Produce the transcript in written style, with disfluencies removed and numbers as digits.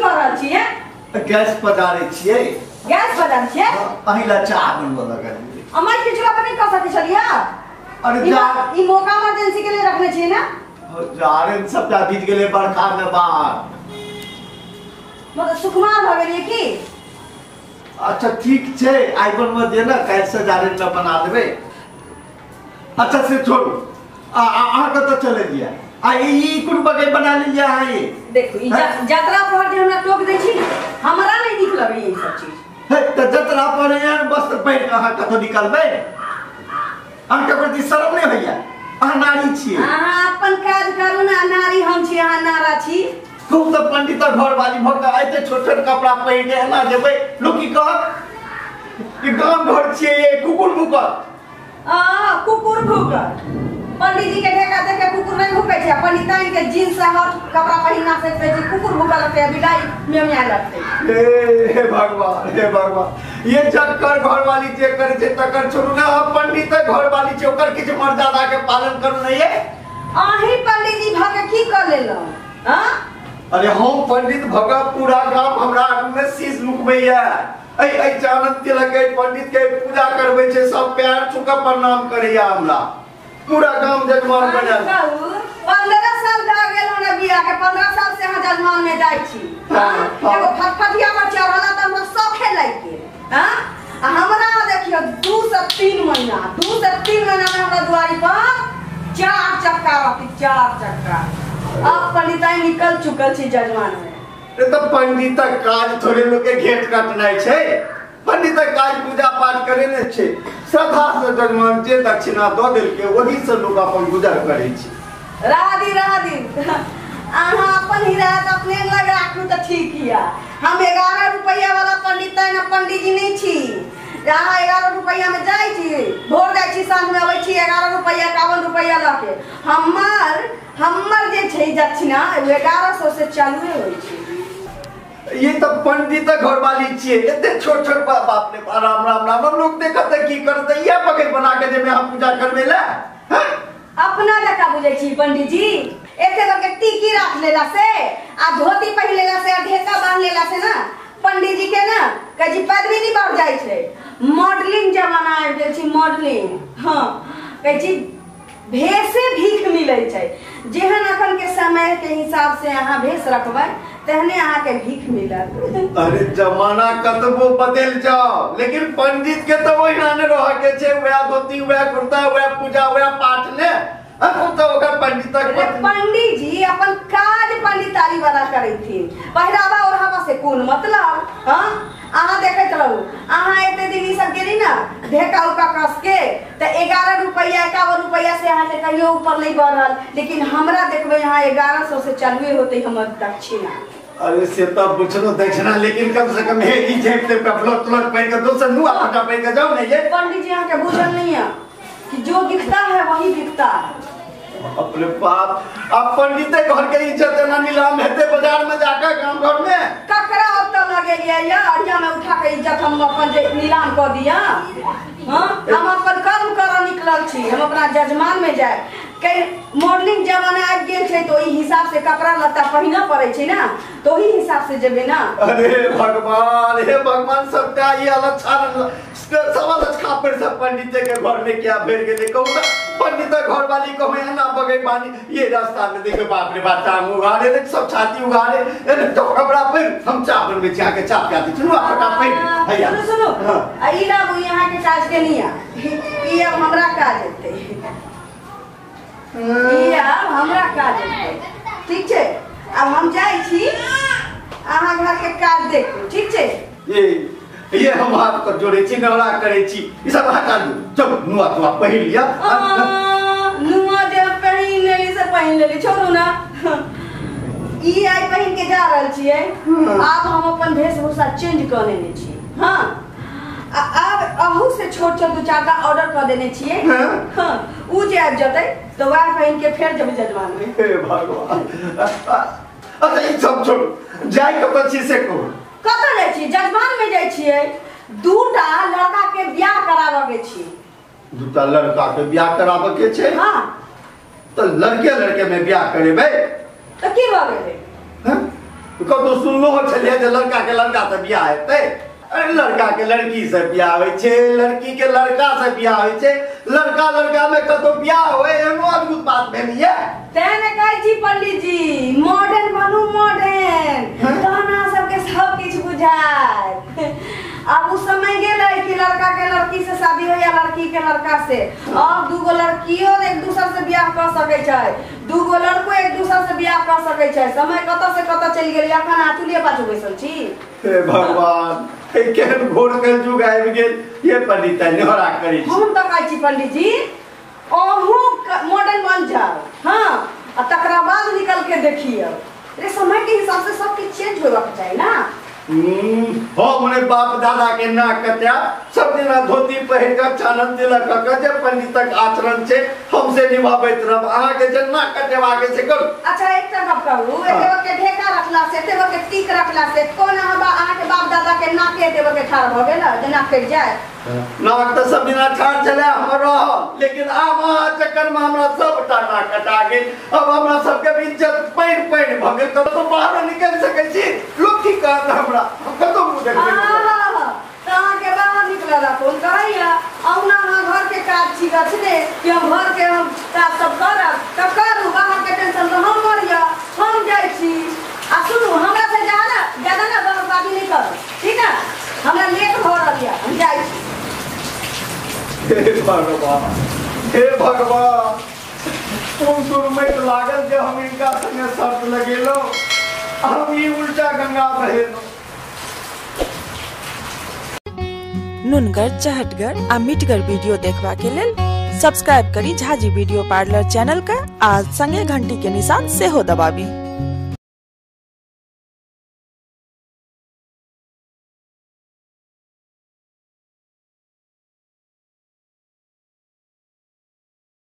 कर रहल छियै? गैस पजारै छियै। गैस पजारै छियै? अहिला चाह बनबऽ लगलियै। आ माटि के चूल्हा पर नहि कऽ सकै छलियै? अरे जा, ई मौका इमरजेंसी के लिए रखने छियै ना? जारन सबटा भीज गेलै बरखा में बाहर। मतलब सुखमार भऽ गेलियै की? अच्छा ठीक छै, आइ बनबऽ दिअ ने, काल्हि से जारन में बना देबै। अच्छा से छोड़ू, अहाँ कतऽ चललियै? आ ई कोन बगै बना लेलियै अहाँ? ई देखू, ई जतरा पर जे हमरा टोक दै छी, हमरा नहि नीक लगैए ई सब चीज। हे तऽ जतरा पर एहन वस्त्र पहिर कऽ अहाँ कतऽ निकलबै? अहाँके प्रति शरम नहि होइया? अहाँ नारी छियै। अहाँ अपन काज करू ने, नारी हम छी, अहाँ नारा छी। खूब तऽ पंडित घरवाली भऽ कऽ एते छोट छोट कपड़ा पहिर के एना जेबै, लोक की कहत? ई गाम घर छियै, कुकुर भूकत। आ कुकुर भूकत? पंडित जी के ठेका दे के कुकुर नहीं भूकै छै। पंडिताइन के जींस हर कपड़ा पहिरना से कहै छै कुकुर भूकऽ लगतै, बिलाई मेमिया लगतै। हे भगवान, हे भगवान, ये जकर घरवाली जे करै छै तकर छोड़ू ना, पंडित घरवाली छै, ओकर किछु मर्यादा के पालन करू नहीं है। अहीं पंडित जी भऽ के की कर लेलहुँ? हाँ अरे हम पंडित भऽ के पूरा गाम हमरा आगू में शीश झुकबैया। ऐ चानन तिलक के पंडित के पूजा करबै छै, सब पैर छू के प्रणाम करैया हमरा। पूरा गाम जजमान बनल। 15 साल भऽ गेल हमरा बियाह के, 15 साल से अहाँ जजमान में जाइ छी। एगो फटफटिया पर चढ़ला तऽ हमरा शौखे लागि गेल। हाँ आ हमरा देखियौ 2 से 3 महीना, 2 से 3 महीना में हमरा दुआरी पर 4 चक्का रहती, 4 चक्का। अब पंडिताई निकल चुकल छी जजमान में। तऽ पंडितक काज थोड़े लोक के घेट कटनाइ छै, पंडितक काज पूजा पाठ करे ने छै। श्रद्धा से जजमान जे दक्षिणा दऽ देलकै ओही से लोक अपन गुजर करै छै। रहा दी, रहा दी, अहाँ अपन ही रहत अपने लग राखू तऽ ठीक हिया। हम 11 रुपैआ वाला पंडित ने पंडित जी नहीं छी। अहाँ 11 रुपैआ में जाइ छी, भोर जाइ छी, साँझ में अबै छी 11 रुपैआ 51 रुपैआ लऽ के। हमर जे छै दक्षिणा 1100 से चालुए होइ छै। ये तो पंडित घरवाली छियै, एते छोट छोट बाप रे राम राम राम, लोग देखत की करतै? इएह पकड़ बना के जे हम पूजा करबै ला। अपना जकाँ बुझै छी पंडित जी, एते बड़के टीकी राख लेला से आ धोती पहिर लेला से आ ढेका बांध लेला से ना पंडित जी के ना कहै छी पदवी नहीं बढ़ जाइ छै। मॉडलिंग जमाना आबि गेल छै, मॉडलिंग। हाँ कहै छी भेषे भीख मिलै छै। जेहन अखन के समय के हिसाब से अहाँ भेष रखबै तेहने अहाँ के भीख मिलत। अरे जमाना कतबो बदल जाओ, लेकिन पंडित के तो वही ने रह के छै, वएह धोती वएह कुर्ता वएह पूजा वएह पाठ ने। अब तो ओकर पंडितक पंडित जी अपन काज पंडितारी वाला करैथिन, पहिरावा ओढ़ावा से कोन मतलब? हाँ अहाँ देखैत रहू, अहाँ एते दिन ई सब गेली ना ढेका उका कस के तऽ 11 रुपैआ 51 रुपैआ से अहाँके कहियो ऊपर नहीं बढ़ल, लेकिन हमरा देखबै अहाँ 1100 से चालुए होतै हमर दक्षिणा। अरे से तो बुझलो दक्षिणा, लेकिन कम से कम हे ई जेब से कपड़ा तुरंत पहिर के दोसर नुआ फटा पहिर के जाओ ने। ये पंडित जी अहाँके बुझल नहीं है कि जो दिखता है वही बिकता है। अपने बाप, अब पंडित घर के इज्जत ना नीलाम हेते बाजार में जाकर गांव घर में। ककरा ओतऽ लगेलियै या अरिया में उठा के इज्जत हम अपन जे नीलाम कऽ दिया। हाँ हम अपन कर्म करऽ निकलल छी, हम अपना जजमान में जाय। कहीं मॉडलिंग जमाना आबि गेल छै तऽ ओहि हिसाब से कपड़ा लत्ता पहिनऽ पड़ै छै ना, तऽ ओहि हिसाब से जेबै ना। अरे भगवान, हे भगवान, सबटा ई अलच्छा सवाल पर सब पंडित के घर में क्या भेल गेलै कहू तऽ। पंडित घरवाली कहू एना बगै बानी, ये रास्ता में देखो बाप रे बाप टांग उघारे, देख सब छाती उघारे, एने तो कपड़ा पहिर हम चाह बनबै छी, अहाँके चाह पिया दै छी, नुआ फटा पहिर। हैया सुनू सुनू, आ ई लाबू अहाँके काज के नहीं है, ई अब हमरा काज हेतै, ई अब हमरा काज हेतै। ठीक छै, अब हम जाइ छी अहाँ घर के काज देखू। ठीक छै, ये हम हाथ कर जोड़े छी, नवरा करे छी, ई सब अहाँ काज चलू नुआ तुआ पहिर लिअ। नुआ जे पहिन लेली से पहिन लेली, छोड़ू ना, ई आइ पहिन के जा रहल छियै। आब हम अपन वेशभूषा चेंज कऽ लेने छी। हाँ आब अहू से छोट छोट 2-4 टा ऑर्डर कऽ देने छियै। हाँ उ जे आबि जेतै तऽ वएह पहिन के फेर जेबै जजमान में। हे भगवान, अच्छा ई सब छोड़ू, जाइ कतऽ छी से कहू। कतऽ जाइ छी? जजमान में जाइ छियै, 2टा लड़का के बियाह कराबऽ के छी। 2टा लड़का के बियाह कराबऽ के छै? हाँ तऽ लड़के लड़के में बियाह करेबै तऽ की भऽ गेलै? हाँ? कतौ सुनलो हो छलियै जे लड़का के लड़का से बियाह हेतै? अरे लड़का के लड़की से बियाह होइ छै, लड़की के लड़का से बियाह होइ छै, लड़का लड़का में कतौ बियाह होय एहनो अद्भुत बात भेल ये। तें ने कहै छी पंडित जी मॉडर्न बनू मॉडर्न, तहन अहाँ सबके सब किछु बुझायत। आब उ समय गेलै कि लड़का के लड़की से शादी हो या लड़की के लड़का से। अब दूगो लड़कियो एक दूसर से बियाह कऽ सकै छै, दूगो लड़को एक दूसर से बियाह कऽ सकै छै। समय कतऽ से कतऽ चलि गेलै, अखन अहाँ चुलिये पाछू बैसल छी। हे भगवान, हे केहन घोर कलयुग आबि गेल। ये पंडित नेहरा करै छी। हम तऽ कहै छी पंडित जी अहूँ मॉडर्न बन जाओ, हाँ, आ तकरा बाद निकल के देखियौ। रे समय के हिसाब से सब किछु चेंज होबाक चाही ना। हम अपने बाप दादा के नाक कटा सब दिना धोती पहिर कऽ चानन तिलक कऽ कऽ जे पंडितक आचरण छै हमसे निभाबैत रहब। अहाँके जे नाक कटेबाक छै करू। अच्छा एकटा गप कहू, एते के ढेका रखला से, एते के टीक रखला से कोन अहाँके बाप दादा के नाक एते के ठाढ़ भऽ गेल जे नाक कटि जाय? नाक तऽ सब दिना ठाढ़ छलै हमर रहल, लेकिन आब अहाँ चक्करमे हमरा सबटा नाक कटा गेल। अब हमरा सबके भी इज्जत पानि पानि भऽ गेल, कतौ बाहर निकलि सकै छी? लोक की कहत हमरा? हम कतौ मुँह देखबै? तऽ अहाँके बाहर निकलऽ कोन कहैया? अहुना अहाँ घरके काज छी गछने कि हम घरके हम काज सब करब तऽ करू, बाहरके टेंशन तऽ हम मरिया, हम जाइ छी। आ सुनू, हमरा से ज्यादा ज्यादा ना बर्बादी नहीं करू, ठीक है? हमरा लेट भऽ रहल यऽ, हम जाइ छी। हे भगवान, हे भगवान, कोन दुर्मति लागल जे हम इनका संगे शर्त लगेलहुँ, हम ई उल्टा गंगा बहेलहुँ। नुनगर, चहटगर आ मिठगर वीडियो देखबा के लेल सब्सक्राइब करी झाजी वीडियो पार्लर चैनल के आ संगे घंटी के निशान सेहो दबाबी।